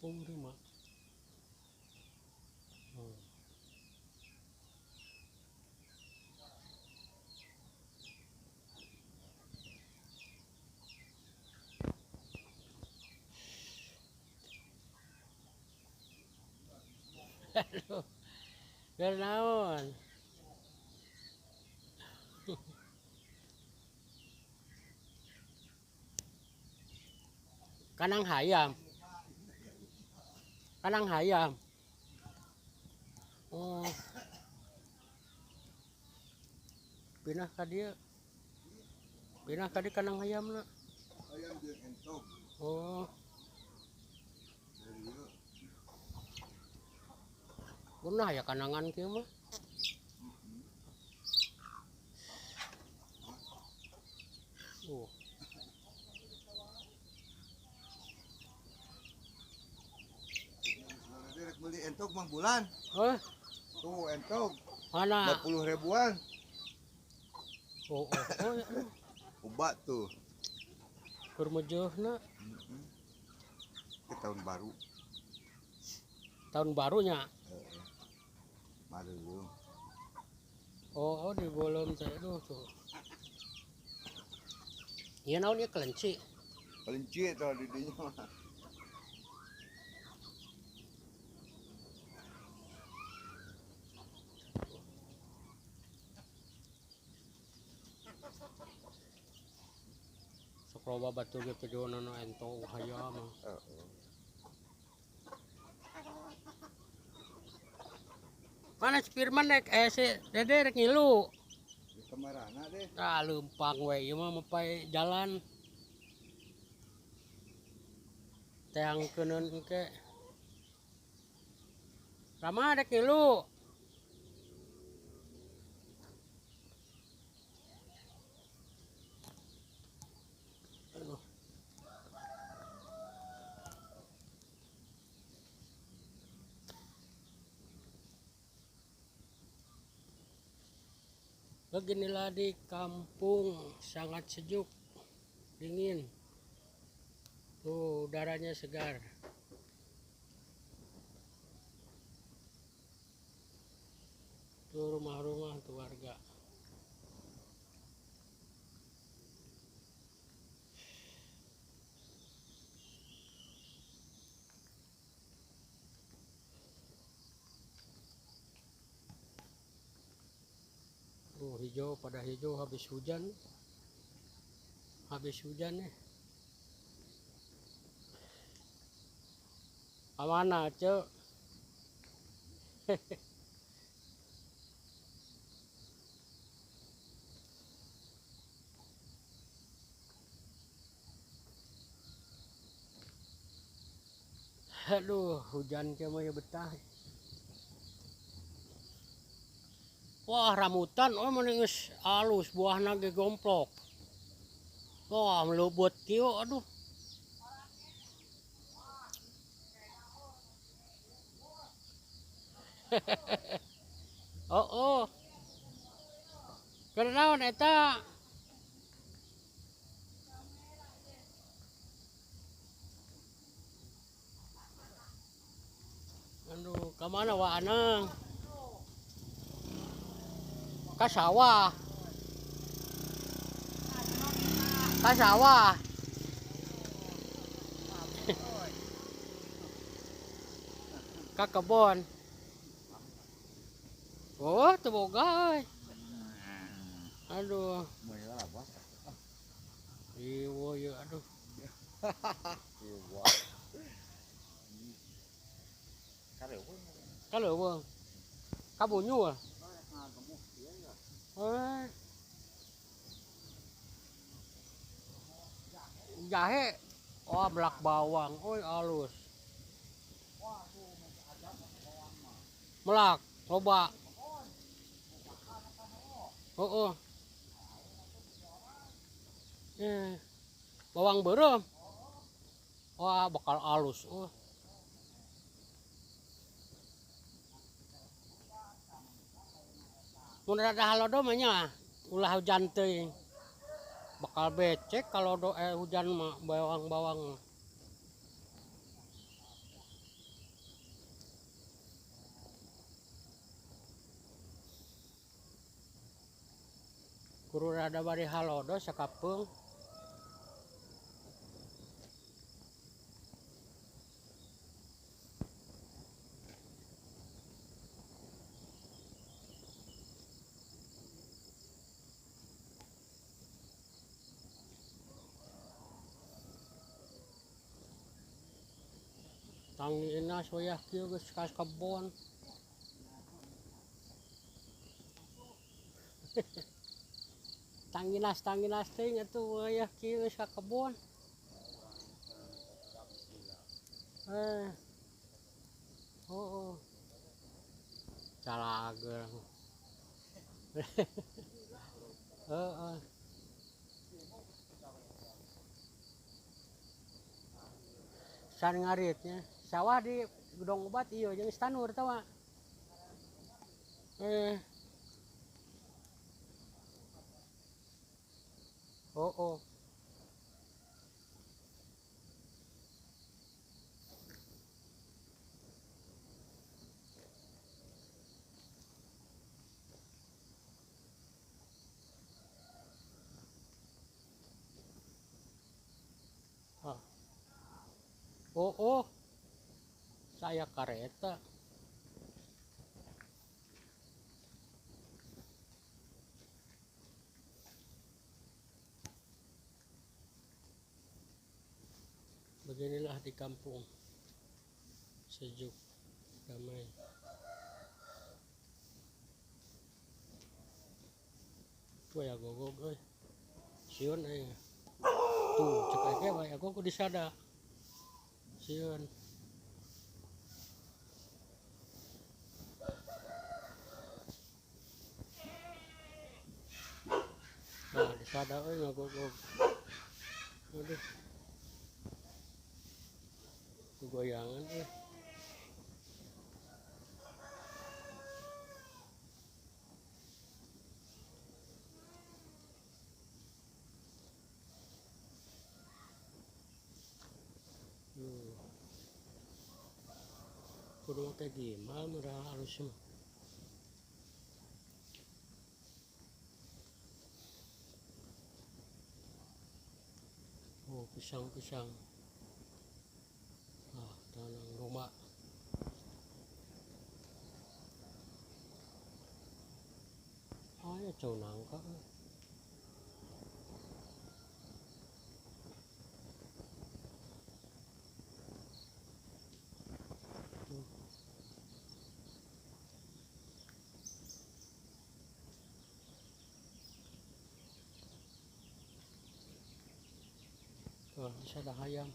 25. Aduh, keur naon? Kanang hayam. Kanang hayam. Oh. Pindah ka dieu. Pindah ka dieu kanang hayamna. Hayam jeung entog. Oh. Punah ya kanangan kieu mah. Oh. Rek beli entog Mang Bulan. Hah? Tuh entog. Mana? 50 ribuan. Oh, oh, oh, ya. Obat tuh. Keur mejeuhna. Ke tahun baru. Tahun barunya? Heeh. Baru. Oh, oh di bolom teh aduh tuh. Ieu naon ieu kelenci? Kelenci tah di dinya mah. Sok loba batur ge videona nu entog hayam. Heeh. Mana si Firman rek si Dede rek ngilu. Di kamarana deh. Ah leumpang we ieu mah mapai jalan. Teangkeuneun engke. Rama rek ngilu. Aduh. Beginilah di kampung, sangat sejuk, dingin. Tuh udaranya segar. Tuh rumah-rumah tuh warga. Tuh hijau pada hijau habis hujan. Habis hujan nih. Kamana, Cek? Aduh, hujan ke mah ya betah. Wah, rambutan, oh mending geus alus buahna ge gomplok. Wah, melebut kieu aduh. Oh, oh. Keur naon eta? Aduh, ka mana wa anang? Ka sawah. Ka sawah. Ka kebon. Oh, teu boga euy. Aduh. Ieu ieu aduh. Kaleuweung. Kabunyu ah. Eh. Jahe. Oh, belak bawang. Oi, alus. Melak, loba. Oh, oh. Bawang beureum. Wah, bakal alus. Oh. Mun rada halodo mah nya, ulah hujan teuing. Bakal becek kalau do hujan mah bawang-bawang. Kudu rada bari halodo sakapeung. Tangina wayah kieu geus ka kebon. Tanginas teh atuh wayah kieu geus ka kebon. Oh. Calager. Heeh. San ngaritnya sawah di Gedong Obat iyo jeung Stanur tawa. Oh. Oh, saya kareta. Beginilah di kampung, sejuk, damai. Tuh ya gogog, euy. Sieun euy. Tuh cek aja wae gogog disada. Sieun. Nah, disada euy ngagogog. Aduh. Goyangan euy. Kudu teh gimana murah halus mah. Oh, pisang-pisang. Ah, tanang rumah. Ah, ya jauh nangka. Tuh, bisa ada ayam.